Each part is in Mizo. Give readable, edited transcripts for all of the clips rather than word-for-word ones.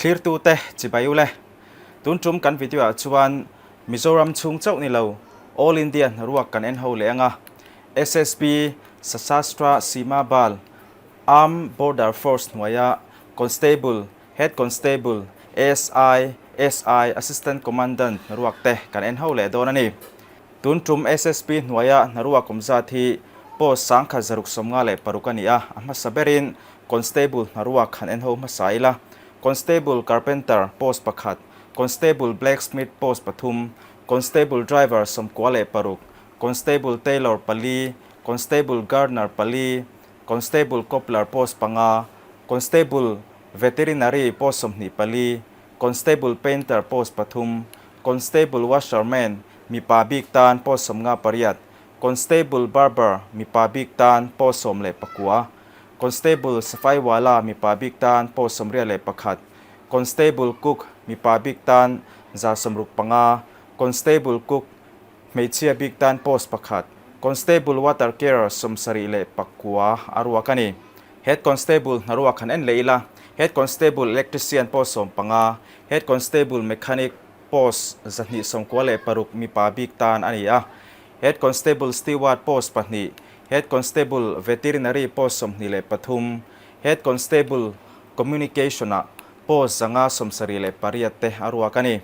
Thlirtute chibai ule. Tun tum kan video ah chuan Mizoram chhung chauh ni lo All India hnaruak kan en ho leh anga SSB Sashastra Seema Bal Arm Border Force hnuaia Constable, Head Constable, ASI, SI, Assistant Commandant hnaruak te kan en ho leh dawn a ni. Tun tum SSP hnuaia hnaruak awm zat hi post 1656 a ni a, a hmasa berin Constable hnaruak han en ho hmasa ila. Constable Carpenter post pakhat, Constable Blacksmith post pathum, Constable Driver 96, Constable Tailor pali, Constable Gardener pali, Constable Cobbler post panga, Constable Veterinary post 24, Constable Painter post pathum, Constable Washerman mipa bik tan post 58, Constable Barber mipa bik tan post 19, Constable Safaiwala mipa bik tan post 81, Constable Cook mipa bik tan 165, Constable Cook hmeichhia bik tan post pakhat, Constable Water Carrier 79 a ruak a ni. Head Constable hnaruak han en leh ila, Head Constable Electrician post 15, Head Constable Mechanic post 296 mipa bik tan a ni a, Head Constable Steward post pahnih, Head Constable Veterinary post 23, Head Constable Communication-ah post 578 te a ruak a ni.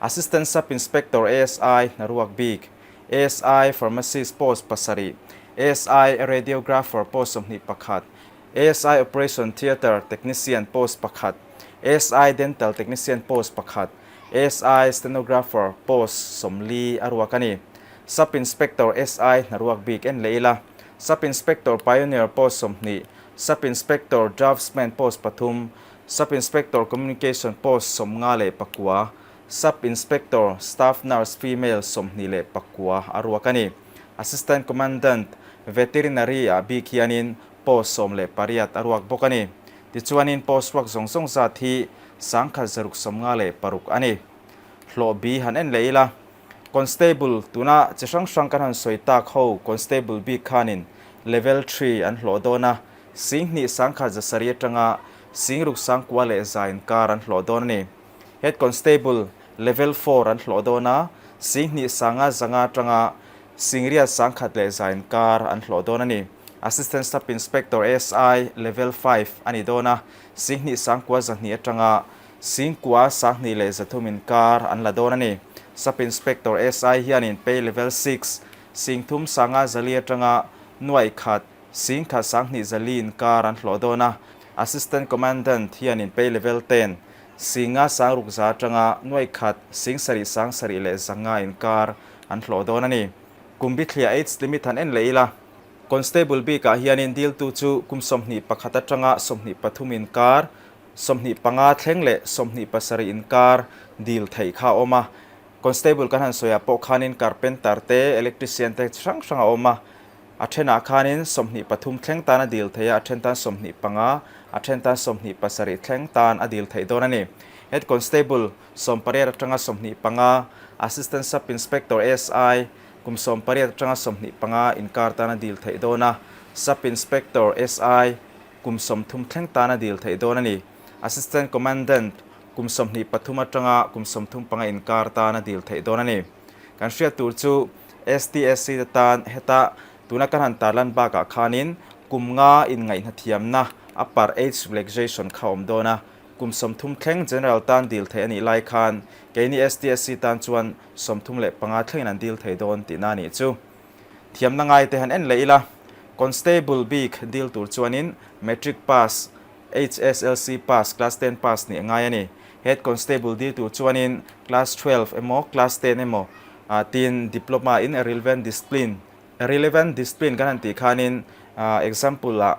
Assistant Sub Inspector ASI hnaruak bik, ASI Pharmacist post pasarih, ASI Radiographer post 21, ASI Operation Theatre Technician post pakhat, ASI Dental Technician post pakhat, ASI Stenographer post 40 a ruak a ni. Sub Inspector SI hnaruak bik en leh ila, Sub Inspector Pioneer post 20, Sub Inspector Draftsman post pathum, Sub Inspector Communication post 59, Sub Inspector Staff Nurse Female 29 a ruak a ni. Assistant Commandant Veterinary ah bik hianin post 18 a ruak bawk a ni. Tichuanin post ruak zawng zawng zat hi 1656 a ni. Hlawh bi han en leh ila, Constable tuna chi hrang hrang kan han sawi tak ho Constable bik khanin Level 3 an hlawh dawn a, 21 107 atanga 6100 inkar an hlawh dawn a ni. Head Constable Level 4 an hlawh dawn a, 15 500 atanga 8100 inkar an hlawh dawn a ni. Assistant Sub Inspector ASI Level 5 a ni dawn a, 19,200 atanga 93,300 inkar an la dawn a ni. Sub Inspector SI hianin Pay Level 6, 35,400 atanga 1,000, 12,400 inkar an hlawh dawn a. Assistant Commandant hianin Pay Level 10, 5,600 atanga 1,000, 7,700 inkar an hlawh dawn a ni. Kum bithliah age limit han en leh ila, Constable bikah hianin diltu chu kum 21 atanga 23 inkar, 25 thleng leh 27 inkar dil theih kha a awm a. Constable kan han sawiah pawh khanin carpenter te, electrician te chi hrang hrang a awm a. A thenah khanin 23 thleng tan a dil theih a, a then tan 25, a then tan 27 thleng tan a dil theih dawn a ni. Head Constable 18 atanga 25, Assistant Sub Inspector, ASI, kum 18 atanga 25 inkar tan a dil theih dawn a, Sub Inspector, SI, kum 30 thleng tan a dil theih dawn a ni. Assistant Commandant kum 23 atanga kum 35 inkar tan a dil theih dawn a ni. Kan hriat tur chu STSC te tan heta tuna kan han tarlan bakah khanin kum nga inngaihna thiamna upper age relaxation kha awm dawn a, kum 30 thleng general tan dil theih a nih lai khan keini STSC tan chuan 35 thlengin an dil thei dawn tihna a nih chu. Thiamna ngai te han en leh ila, Constable bik dil tur chuanin Matric pass, HSLC pass, Class 10 pass nih a ngai a ni. Head Constable dil tur chuanin Class 12 emaw Class 10 emaw tin Diploma in relevant discipline, relevant discipline kan han tih khanin example ah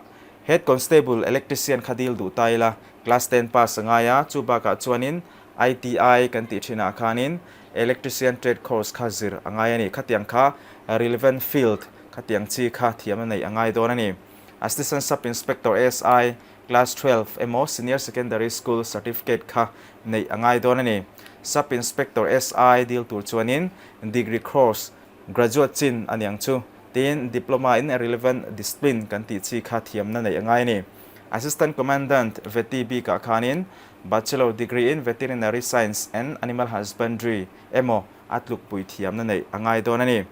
Head Constable Electrician kha dil duh ta ila Class 10 pass a ngai a, chu bakah chuanin ITI kan tih thinah khanin Electrician trade course kha zir a ngai a ni. Khatiang kha relevant field khatiang chi kha thiam a neih a ngai dawn a ni. Assistant Sub Inspector, ASI, Class 12 emaw Senior Secondary School Certificate kha neih a ngai dawn a ni. Sub Inspector, SI, dil tur chuanin Degree course, Graduate chin a niang chu. Tin, Diploma in relevant discipline kan tih chi kha thiamna neih a ngai a ni. Assistant Commandant Vety bikah khanin Bachelor degree in Veterinary Science and Animal Husbandry emaw a tlukpui thiamna neih a ngai dawn a ni.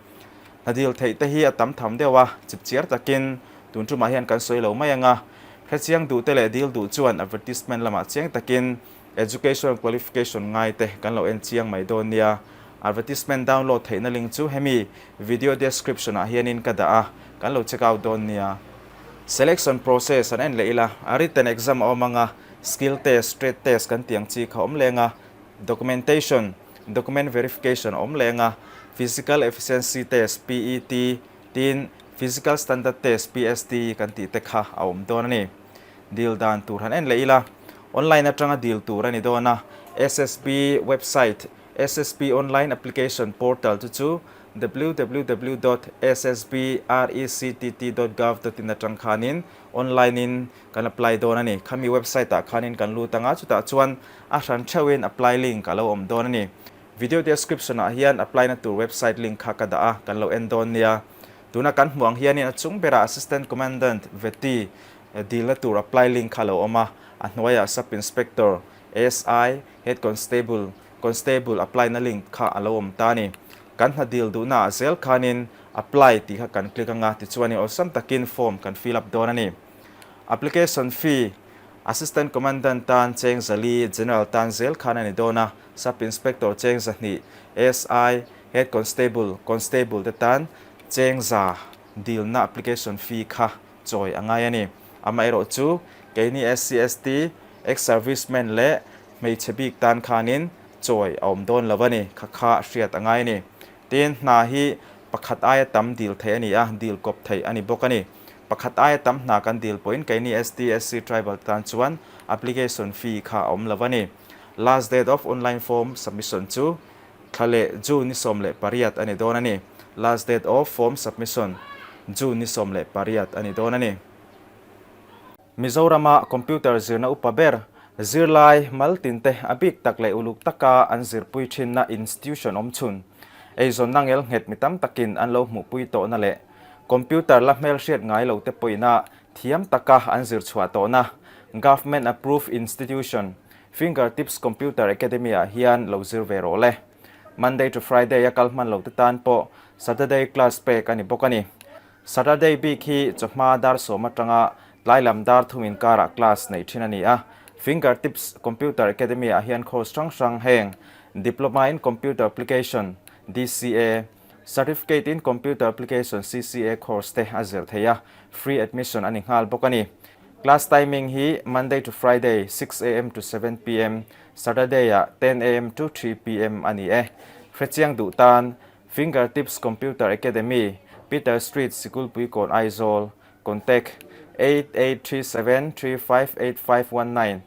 Hna dil theih te hi a tam tham deuh a, chipchiar takin tun tumah hian kan sawi lo mai ang a. Hrechiang duhte leh dil duh chuan advertisement lamah chiang takin Educational qualification ngai te kan lo en chiang mai dawn nia. Advertisement download theihna link chu hemi video description ah hianin ka dah a, kan lo check out dawn nia. Selection process an en leh ila, a written exam a awm ang a, skill test, trade test kan tih ang chi kha a awm leng a, documentation, document verification a awm leng a, physical efficiency test, PET, tin physical standard test, PST, kan tih te kha a awm dawn a ni. Dil dan tur han en leh ila, online atanga dil tur a ni dawn a, SSB website, SSB online application portal chu chu www dot ssbrectt dot gov dot in atang khanin online in kan apply dawn a ni. Khami website ah khanin kan lut anga chutah chuan a hran theuhin apply link a lo awm dawn a ni. Video description ah hian apply na tur website link kha ka dah a, kan lo en dawn nia. Tuna kan hmuh ang hianin a chung berah Assistant Commandant Vety Dilna tur apply link kha lo awm a, a hnuaiah Sub Inspector, SI, Head Constable, Constable apply na link kha a lo awm ta a ni. Kan hna dil duhna ah zel khanin apply tih kha kan click anga tichuanin awlsam takin form kan fill up dawn a ni. Application fee, Assistant Commandant tan cheng zali, General tan zel khan a ni dawn a, Sub Inspector cheng zahnih, SI, Head Constable, Constable te tan cheng za dilna application fee kha chawi a ngai a ni. Amaherawh chu keini SC, ST, Ex-servicemen leh hmeichhe bik tan khanin chawi a awm dawn lo a ni, kha kha hriat a ngai a ni. Tin, hna hi pakhat aia tam dil theih a ni a, dil kawp theih a ni bawk a ni. Pakhat aia tam hna kan dil pawhin keini ST, SC tribal tan chuan application fee kha a awm lo a ni. Last date of online form submission chu Thla leh June ni 18 a ni dawn a ni. Last date of form submission, June ni 18 a ni dawn a ni. Mizorama computer zirna upa ber, zirlai mal tinte a bik tak leh uluk taka an zirpui thinna institution awm chhun, eizawnna ngel nghet mi tam takin an lo hmuhpui tawhna leh computer la hmelhriat ngai lo te pawhina thiam taka an zir chhuah tawhna Government approved institution Fingertips Computer Academy ah hian lo zir ve rawh le. Monday to Friday a kal hman lo te tan pawh Saturday class pek a ni bawk a ni. Saturday bik hi chawhma dar sawm atanga tlai lam dar thum inkarah class neih thin a ni a. Fingertips Computer Academy ah hian course hrang hrang heng Diploma in Computer Application, DCA, Certificate in Computer Application, CCA, course te a zir thei a, free admission a ni nghal bawk a ni. Class timing hi Monday to Friday 6 am to 7 pm, Saturday ah 10 am to 3 pm a ni e. Hrechiang duh tan Fingertips Computer Academy, Peter Street, Sikulpuikawn, Aizawl, Contact, 8837358519,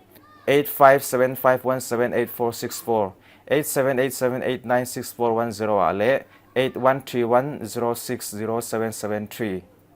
8575178464, 8787896410 ah leh 8131060773.